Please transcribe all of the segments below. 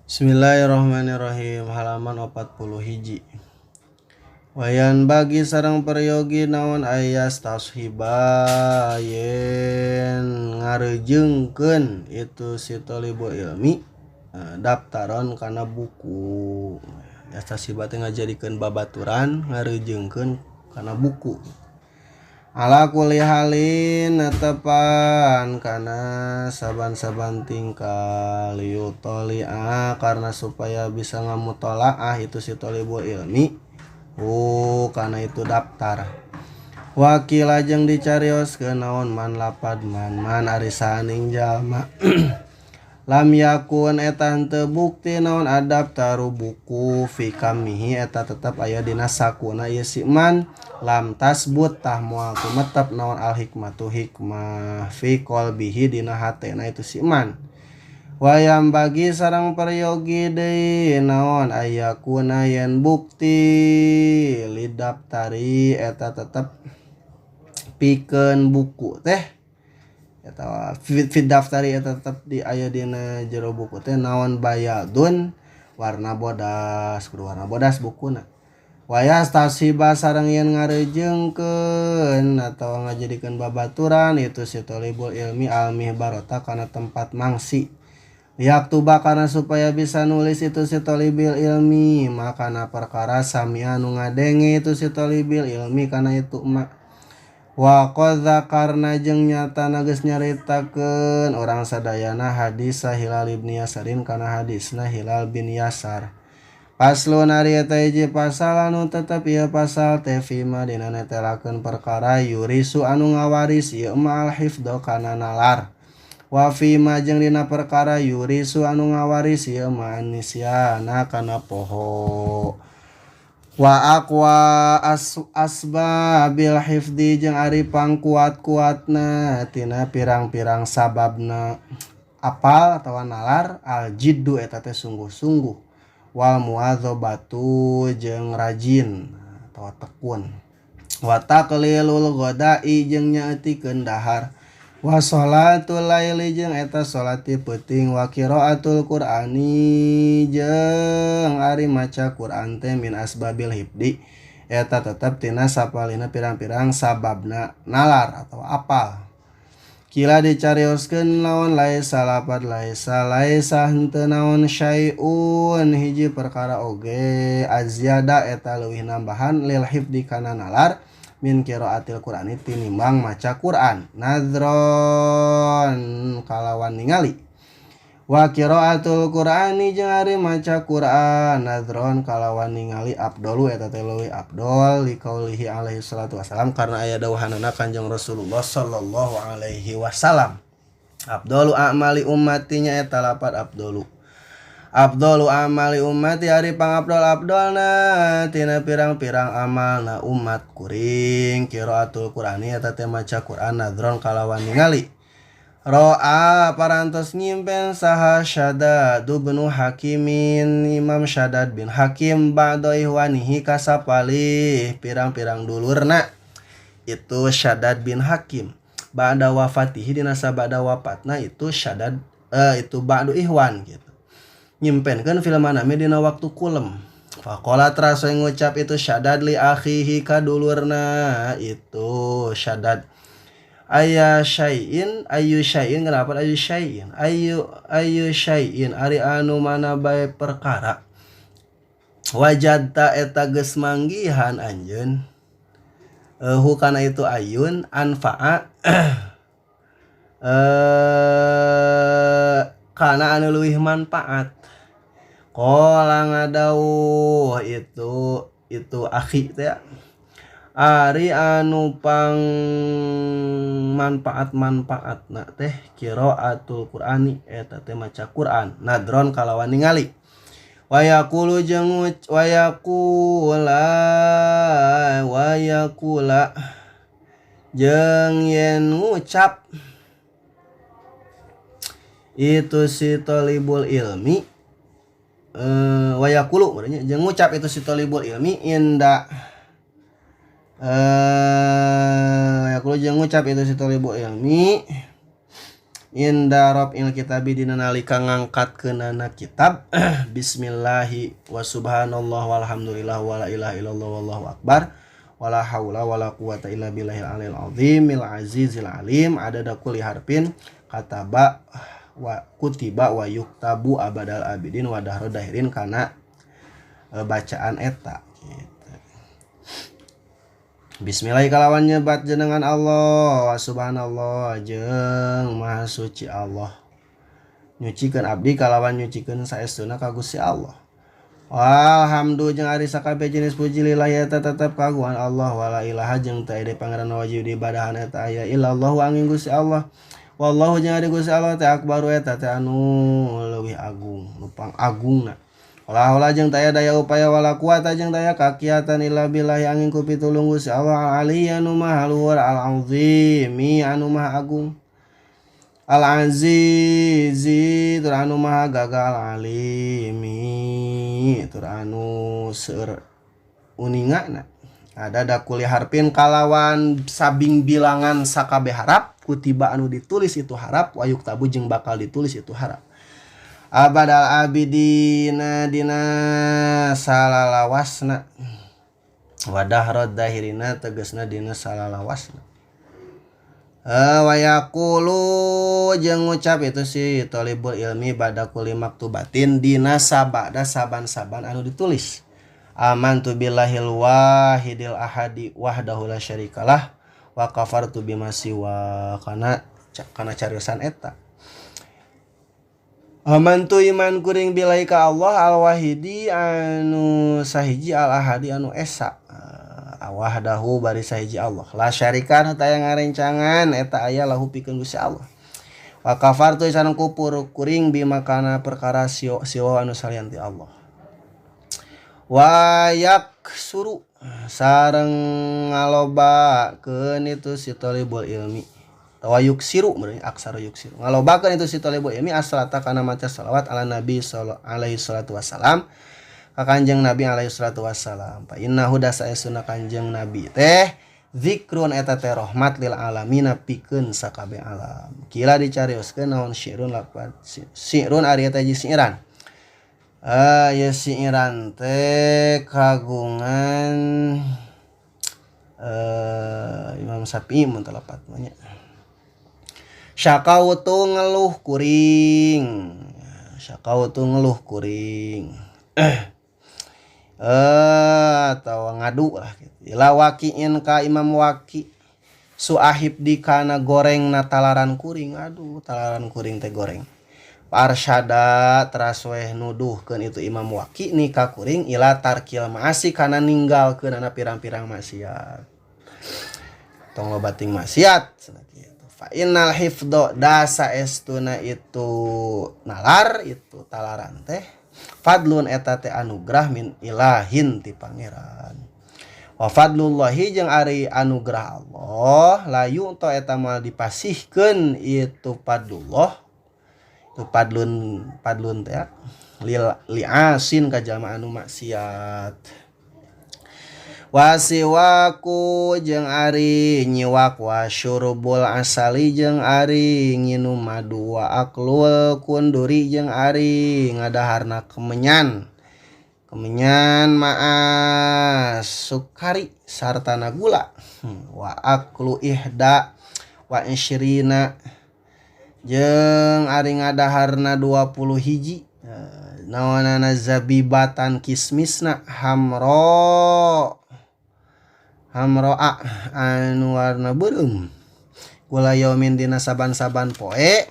Bismillahirrahmanirrahim, halaman 41. Wayan bagi sareng peryogi naon ayas tashiba yen ngarejeungkeun itu si thalibul ilmi daftaron kana buku. Yastashiba teh ngajadikeun babaturan ngarejeungkeun kana buku. Ala kulli halin netepan kana saban-saban tingkah liyutoli'a karena supaya bisa ngamutolaah itu si thalibul ilmi kana itu daftar. Wakila jeung dicarioskeun naon man lapad man man ari saning jalma lam yakun eta henteu bukti naon adaftaru buku fi kamihi eta tetep aya dina sakuna ieu si man lam tasbut tah moal tumetep naon al hikmatu hikmah fi qalbihi dina hatena itu si man. Wayam bagi sareng peryogi deui naon ayakuna yen bukti lidaftari eta tetep pikeun buku teh eta fi daftari eta tetep di aya dina jero buku teh naon bayadun warna bodas kudu warna bodas bukuna. Wayas tasiba sareng yen ngarejeungkeun atawa ngajadikeun babaturan itu si thalibul ilmi al mihbarota kana tempat mangsi. Yaktuba karena supaya bisa nulis itu si thalibul ilmi makana perkara samia nu ngadenge itu si thalibul ilmi kana itu ma. Wa qad dzakarna jeung nyata geus nyaritakeun urang sadayana hadis Hilal ibn Yasarin kana hadisna Hilal bin Yasar. Paslon ari eta hiji pasal anu tetep ieu pasal teh fima dina netelakeun perkara yurisu anu ngawaris ieu ma al hifdza kana nalar. Wa fima jeung dina perkara yurisu anu ngawaris ieu ma anisyana kana poho. Wa aqwa asbabil hifdi jeung ari pangkuat-kuatna tina pirang-pirang sababna apal atawa nalar al jiddu eta teh sungguh-sungguh wal muadzabatu jeung rajin atawa tekun wa taqlilul ghada'i jeung nyaetikeun dahar wa sholatul laili jeung eta salat ti peuting wa qiraatul qur'ani jeung ari maca Qur'an teh min asbabil hifdi eta tetep tina sapalina pirang-pirang sababna nalar atau apal. Kila dicarioskeun naon laisa lapad laisa laisa henteu naon syai'un hiji perkara oge azyada eta leuwih nambahan lil hifdi kana nalar min qiraatil Qur'ani tinimbang maca Qur'an nadron kalawan ningali wa qiraatul Qur'ani jeung ari maca Qur'an nadron kalawan ningali abdolu eta teh leuwih abdol liqaulihi alaihi salatu wasalam karena aya dawuhanana Kanjeng Rasulullah sallallahu alaihi wasallam abdolu a'mali ummatinya eta lapad abdolu abdolu amali ummati ari pangabdol abdolna tina pirang-pirang amalna umat kuring qiraatul Qur'ani eta teh maca Qur'an nadron kalawan ningali. Ro'a parantos nyimpen saha Syadad bin Hakimin Imam Syadad bin Hakim ba'da ihwanihi kasapalih pirang-pirang dulurna itu Syadad bin Hakim ba'da wafatihi dina sabada wafatna itu Syadad itu ba'du ihwan gitu nyimpenkeun fil manami dina waktu kulem. Faqala traso ngucap itu Syadad li akhihi ka dulurna itu Syadad aya syai'in ayu syai'in kenapa ayu syai'in ayu ayu syai'in ari anu mana bae perkara wajadta eta geus manggihan anjeun hukana itu ayun anfa'a kana anu leuwih manfaat qala ngadauh itu akhi teh ari anu pang manfaat-manfaatna teh qiraatul Qur'ani eta teh maca Qur'an nadron kalawan ningali wayaqulu jeung wayaqula wayaqula jeung yen ngucap itu si thalibul ilmi wayaqulu berarti jeung ngucap itu si thalibul ilmi inda wayaqulu jeung ngucap itu si thalibul ilmi Inda raf'il kitabi dina nalika ngangkatkeunana kitab bismillahi wa subhanallah walhamdulillah wala ilaha illallah wallahu akbar wala haula wala quwata illa billahil aliyil azimil azizil alim adada kulli harfin kataba wa kutiba wa yuktabu abadal abidin wa dahra dahirin kana bacaan eta gitu. Bismillah kalawan nyebat jenengan Allah wa subhanallah jeung maha suci Allah. Nyucikeun abdi kalawan nyucikeun saestuna ka Gusti Allah. Walhamdu jeung ari sakabeh jenis puji lillahi eta tetep kagungan Allah wala ilaha jeung teu aya pangeran wajib diibadahan eta aya illallah angin Gusti Allah. Wallahu jeung ari Gusti Allah teh akbaru eta teh anu leuwih agung, nu pangagungna. Wala haula jeung taya daya upaya wala quwata jeung daya kakiatan illa billahi angin ku pitulung Gusti Allah al-ali anu maha luhur al-azimi anu maha agung al-azizi tur anu maha gagah al-alimi tur anu seueur uningana. Ada dakuli harpin kalawan sabing bilangan sakabeh harap kutiba anu ditulis itu harap wayuk tabu jeung bakal ditulis itu harap. Abadal abidina dina salalawasna wadahrod dahirina tegesna dina salalawasna. Wayaqulu jeung ngucap itu si thalibul ilmi bada kulli maktubatin dina sabada saban-saban anu ditulis. Amantu billahil wahidil ahadi wahdahu la syarikalah wa kafartu bima siwa kana kana cariosan eta. Amantu iman kuring billahi ka Allah al-wahidi anu sahiji al-ahadi anu esa. Wahdahu bari sahiji Allah. La syarika nu taya ngarencangan eta aya lahu pikeun Gusti Allah. Wa kafartu sareng kupur kuring bima kana perkara siwa anu salian ti Allah. Wa yaksuru sareng ngalobakeun itu si thalibul ilmi. Wa yuksiru berarti aksara yuksiru. Ngalobakeun itu si thalibul ilmi as-salata kana maca salawat ala nabi sallallahu alaihi salatu wassalam. Ka Kanjeng Nabi alaihi salatu wassalam. Fa innahu dasaesuna Kanjeng Nabi teh zikrun eta teh rahmat lil alamina pikeun sakabeh alam. Kila dicarioskeun naon syi'run lapat syi'run ari eta hiji syiiran. Ya syiiran teh kagungan Imam Syafi'i mun teu lepat mah nya. Syakautu ngeluh kuring. Syakautu ngeluh kuring. Atau ngadu lah gitu. Ila wakiin ka Imam Waki suahib di kana goreng na talaran kuring. Aduh, talaran kuring teh goreng. Arsyada teras weh nuduhkeun itu Imam Waki ni ka kuring ila tarkil maasi kana ninggalkeun ana pirang-pirang maksiat. Tong loba ting maksiat cenah kitu. Fa innal hifdho dasa estuna itu nalar itu talaran teh fadlun eta teh anugrah min ilahin ti pangeran. Wa fadlullahi jeung ari anugrah Allah layu to eta moal dipasihkeun itu fadlullah itu fadlun fadlun teh lil liasin ka jalma anu maksiat. Wasiwaku jeung ari nyiwak wa syurbul asali jeung ari nginum madu wa aklul kunduri jeung ari ngadaharna kemenyan kemenyan maas sukari sartana gula wa aklu ihda wa isyrina jeung ari ngadaharna 20 hiji naonana zabibatan kismisna hamro hamroa anu warna beureum kula yaumin dina saban-saban poe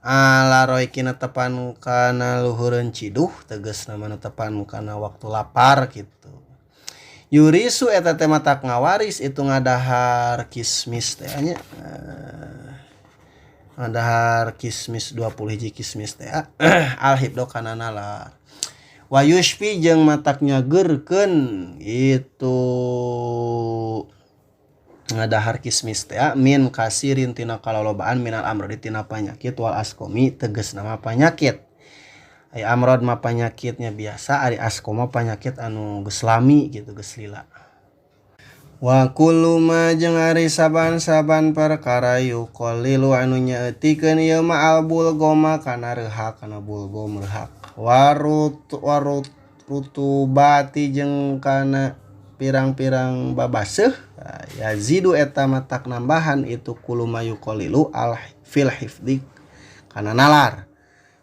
ala roikina tepan kana luhureun ciduh tegasna mana tepan kana waktu lapar gitu. Yurisu eta teh matak ngawaris itu ngadahar kismis teh nya. Ngadahar kismis 20 hiji kismis teh alhibdo kana nalar. Wa yushfi jeung matak nyageurkeun itu ngadahar kismis teh min kasirin tina kalalobaan minal amrodi tina panyakit wal askomi tegasna mah panyakit. Ai amrod mah panyakitnya biasa, ari askoma panyakit anu geus lami gitu, geus lila. Wa kullu ma jeung ari saban-saban perkara yuqallilu anu nyaeutikeun ieu ma al bulgoma kana reuhak kana bulgom reuhak warut warut rutubati jeung kana pirang-pirang babaseuh yazidu eta matak nambahan itu kullu ma yuqallilu al fil hifdi kana nalar.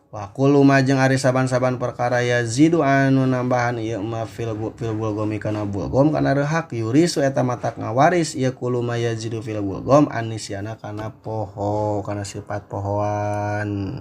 Wa kullu ma jeung ari saban-saban perkara yazidu anu nambahan ieu ma fil fil bulgomi kana bulgom kana reuhak yurisu eta matak ngawaris ieu kullu ma yazidu fil bulgom anisyana kana poho kana sifat pohoan.